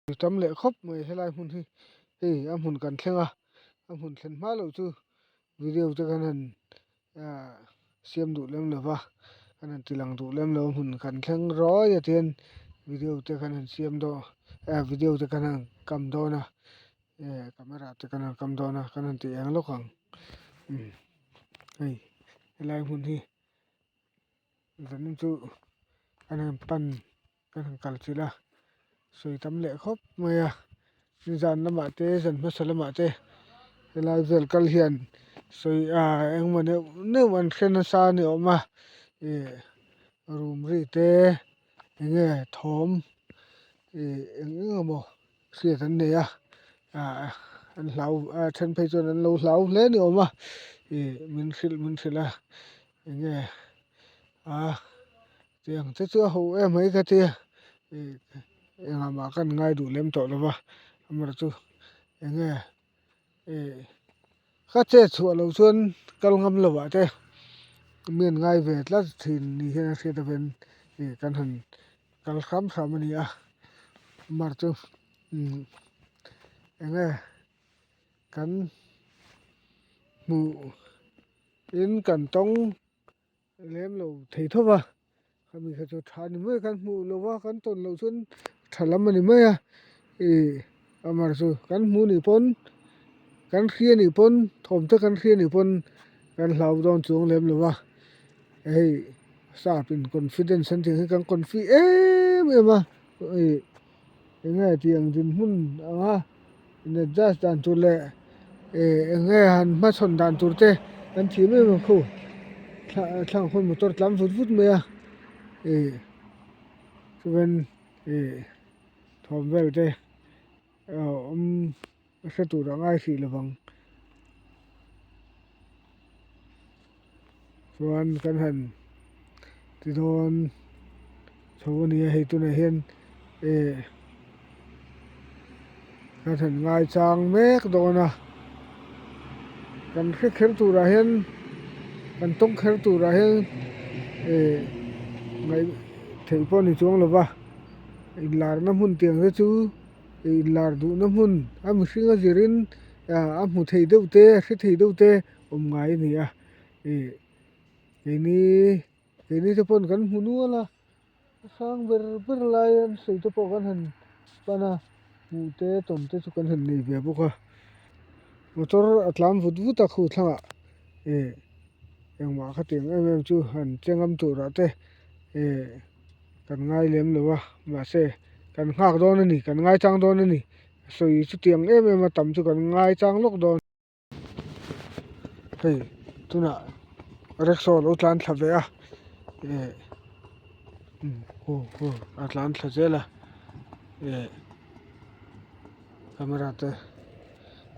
Tam leh khawp mai helai hmun hi hei a hmun kan thleng a a hmun thlen hma loh chu video te kan han ah siam duh lem lo va kan han ti lang duh lem lo a hmun kan thleng ruai a tihian video te kan han siam dawn ah video te kan han kam dawn a eh camera te kan han kam dawn a kan han ti eng lawk ang umm hei helai hmun hi zanin chu an han pan. Kan han kal chilh a, sawi tam leh khawp mai a, nizan lamah te zan hmasa lamah te helai vel kal hian sawi ah engemaw neuh neuh an hre nasa a ni awm a ih room ri te enge thawm ih eng eng emaw hriat an nei a ah an hlau a then phei chuan an lo hlau hle a ni awm a ih min hrilh min hrilh a enge a. Tiang te chu a ho em mai ka tia ih engah mah kan ngai duh lem tawh lo va amaherawh chu eng nge ih ka chet chhuah loh chuan kal ngam lo ah te mi an ngai ve tlat thin ni hian a hriat avangin ih kan han kal hram hram a ni a amaherawh chu umm eng nge kan hmuh in kan tawng. Lem lo thei tho va, khami kha chu tha ni mai a, kan hmuh lo va kan tawn loh chuan tha lam a ni mai a, ih amar chu kan hmuh nih pawn kan hria nih pawn thawm te kan hria nih pawn kan hlau dawn chuang lem lo va, hei sap in confidence an tih ang hi kan confi em em a ih eng nge tiang dinhmun ang a in adjust dan tur leh eh eng nge han hmachhawn dan tur te kan thiam em em khu thla thlang khawn motor tlam vut vut mai a ih chuan ih thawm vel te a awm a hre tur a ngai hrih lovang chuan kan han ti dawn chho a nia hei tunah hian eh kan han ngai chang mek dawn a kan hre kher turah hian kan tawng kher turah hian eh ngaih theih pawh a ni chuang lova inlarna hmun tiang te chu. Inlar duhna hmun a mihring a zirin a hmu thei deuh te a hre thei deuh te awm ngai a ni a ih keini keini te pawn kan hmu nual a a sang ber ber lai an sawi te pawh kan han pan a hmuh te tawn te chu kan han nei ve bawk a motor a tlan vut vut a khu thlangah ih engmah khatiang em em chu han che ngam turah te ih. Kan ngai lem lo a, mahse kan nghak dawn a ni, kan ngaichang dawn a ni, sawi chutiang em em a tam chu kan ngaichang lawk dawn. Hei tunah rickshaw a lo tlan thla ve a, eh hu hu a tlan thla zel a, eh camera te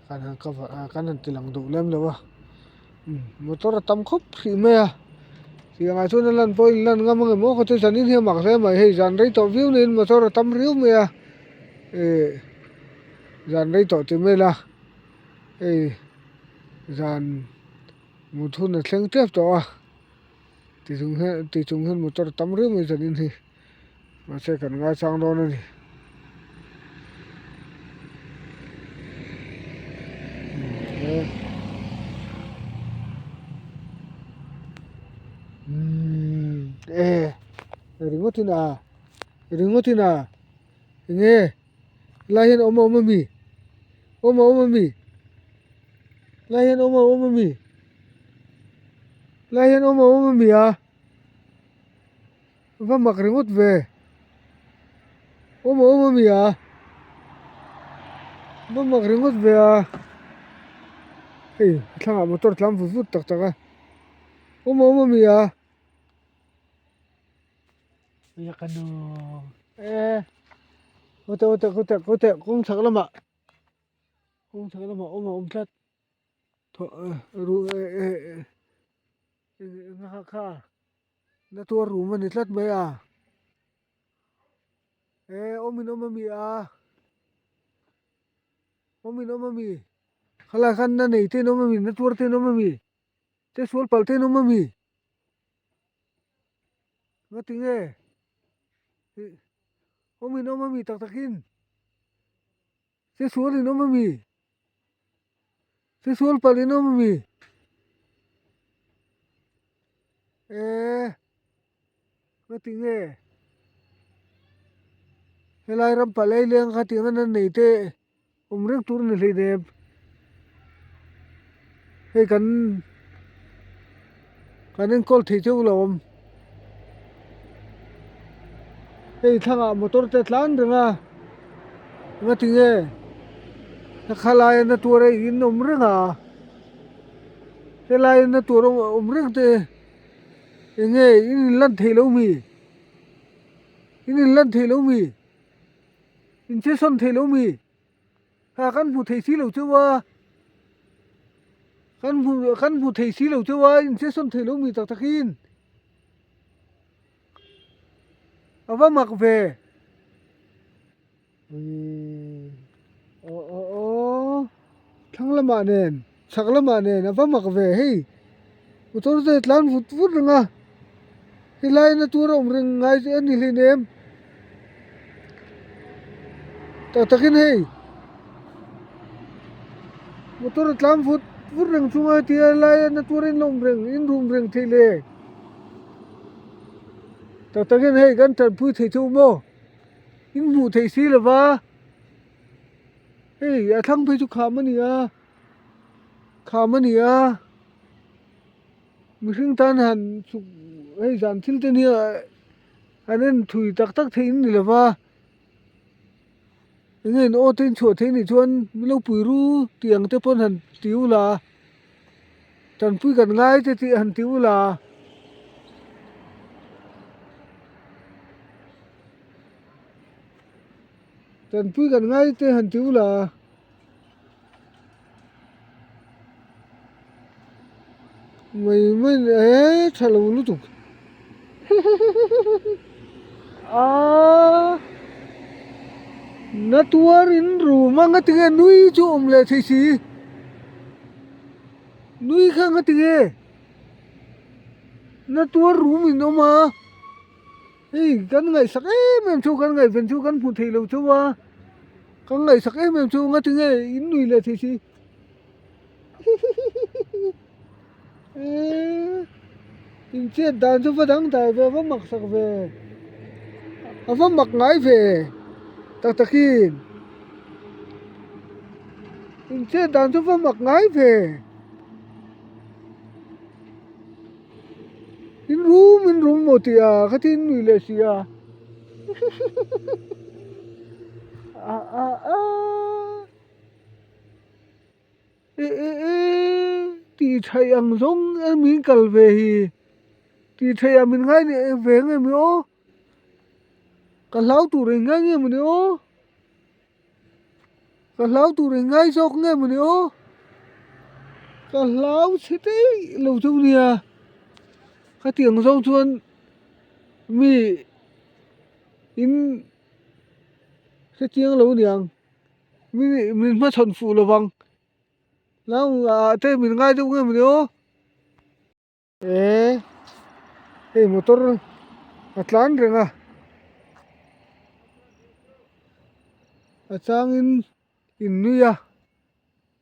kan han cover a kan han ti lang duh lem lo a motor a tam khawp hrih mai a tiang ah chuan a lan pawh a inlan ngam ang em aw ka ti zanin hi a mak hle mai hei zan rei tawh viau niin motor a tam riau mai a ih zan rei tawh ti mai ila hei zan mut hun a thleng tep tawh a ti chung hian ti chung hian motor a tam riau mai zanin hi. Mahse kan ngaichang dawn a ni. E ringawt in a ringawt in a enge helai hian awm a awm ami awm a awm ami helai hian awm a awm ami helai hian awm a awm ami a. Va mak ringawt ve. Awm a awm a mi a. Va mak ringawt ve a. Hei a thlangah motor tlam vut vut tak tak a. Awm a awm a mi a. E kawteh kawteh kawteh kawteh kawng chhak lamah kawng chhak lamah awm a awm tlat. Kha na tuar rum a ni tlat mai a e awm in awm a mi a awm in awm a mi khalai khan na nei te in awm a mi na tuar te in awm a mi che sual palh te in awm a mi nga tinge ih awm in awm a mi tak tak in. Che sual in awm ami? Che sual palh in awm ami? Eee ka ti nge helai ram palh ei leng kha tih ang an nei te awm reng tur a ni hleinem hei kan kan enkawl thei cheu lo awm hei thlangah motor te a tlan reng a engati nge khalai a na tuar a in awm reng a. Helai na tur awm reng te eng nge in in lan theih lo mi in in lan theih lo mi in che sawn theih lo mi ha kan hmu thei si lo cheu a kan hmu kan hmu thei si lo cheu a in che sawn theih lo mi tak tak in a va mak ve. Aw aw aw thlang lamah nen chhak lamah nen a va mak ve hei motor te tlan vut vut reng a helai na tur a awm reng ngai chu a ni hleinem tak takin hei motor a tlan vut vut reng chunga hetia helai na tur a inla awm reng inrum reng theih le tak takin hei kan tanpui thei chu maw. In hmuh theih si lo va, hei a thlang phei chu kham a ni a, kham a ni a, mihring tan han chuk hei zan thil te nia an en thui tak tak theih an ni lo va, eng nge in aw te in chhuah theih a nih chuan min lo pui ru tih ang te pawn han ti ula, tanpui kan ngai te tih han ti ula. Tanpui kan ngai te han ti ula. Mai mai e tha lo lutuk aaa na tuar in room a nga tinge nui chu awm leh thei si nui kha nga tinge na tuar room in awm a. Hei kan ngaihsak em em chu kan ngaihven chu kan hmu thei lo chauh a, kan ngaihsak em em chu ngati nge in nui leh thei si hihihihi eee in chet dan chu va dang dai ve a va mak sak ve a va mak ngai ve tak takin in chet dan chu va mak ngai ve. In rum in rum maw tih a kha tin nui leh si a a a a e e e tih theih ang zawng em in kal ve hi tih theih ah min ngai ve nge mi aw ka hlau tur in ngai nge mawni aw. Ka hlau tur in ngai zawk nge mawni aw? Ka hlau chhe daih lo chu nia. Khatiang zawng chuan mi in hrechiang lo niang mi min hmachhawn fuh lovang. Nau ah te min ngai deuh nge mawni aw? Eee hei motor a tlan reng a a changin in nui a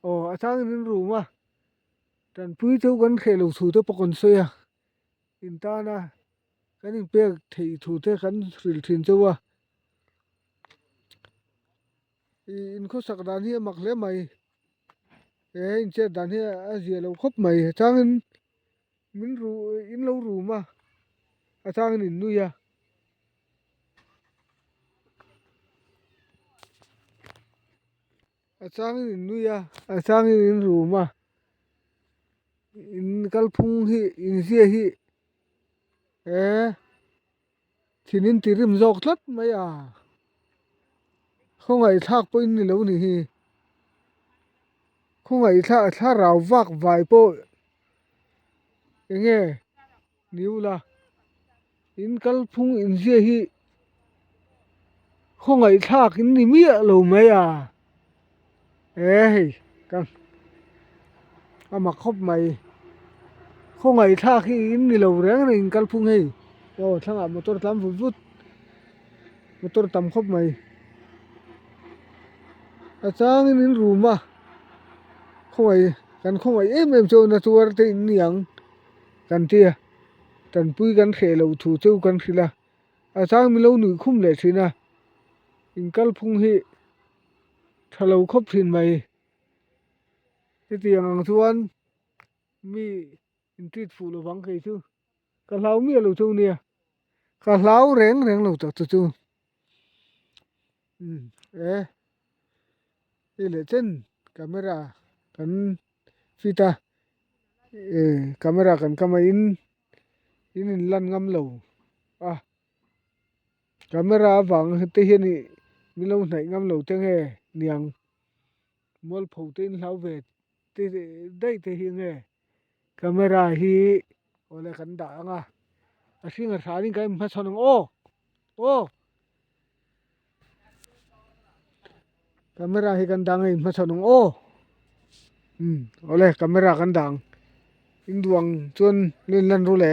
aw a changin in rum a tanpui chu kan hreh lo thu te pawh kan sawi a in tana kan inpek theih thu te kan hrilh thin chauh a ih in khawsak dan hi a mak hle mai. He in chet dan hi a zia lo khawp mai a changin min ru in lo rum a a changin in nui a. A changin in nui a a changin in rum a in kalphung hi in zia hi he thin in ti rim zawk tlat mai a khawngaihthlak pawh in ni lo ni hi khawngaihthlak thlarau vak vai pawh eng nge ni ula in kalphung in zia hi khawngaihthlak in ni miah lo mai a e hei ka a mak khawp mai khawngaihthlak hi in ni lo reng reng in kalphung hei aw thlangah motor tlam vut vut motor tam khawp mai. A changin in room a khawngaih kan khawngaih em em chu na tuar te in ni ang kan tia tanpui kan hreh loh thu chu kan hrilh a a chang min lo nuih khum leh thin a in kalphung hi tha lo khawp thin mai hetiang ang chuan mi in treat fuh lovang kei chu ka hlau miah lo chu nia ka hlau reng reng lo tak chu chu. Umm e hei leh chen camera kan fit a e camera kan kam a in in in lan ngam lo a camera avang te hian ih min lo hnaih ngam lo te nge niang mualpho te in hlau ve te daih te hi nge camera hi awle kan dah ang a a hring a hranin kan inhmachhawn ang aw aw. Camera hi kan dang a inhmachhawn ang aw umm awle camera kan dang in duang chuan len lan ru le.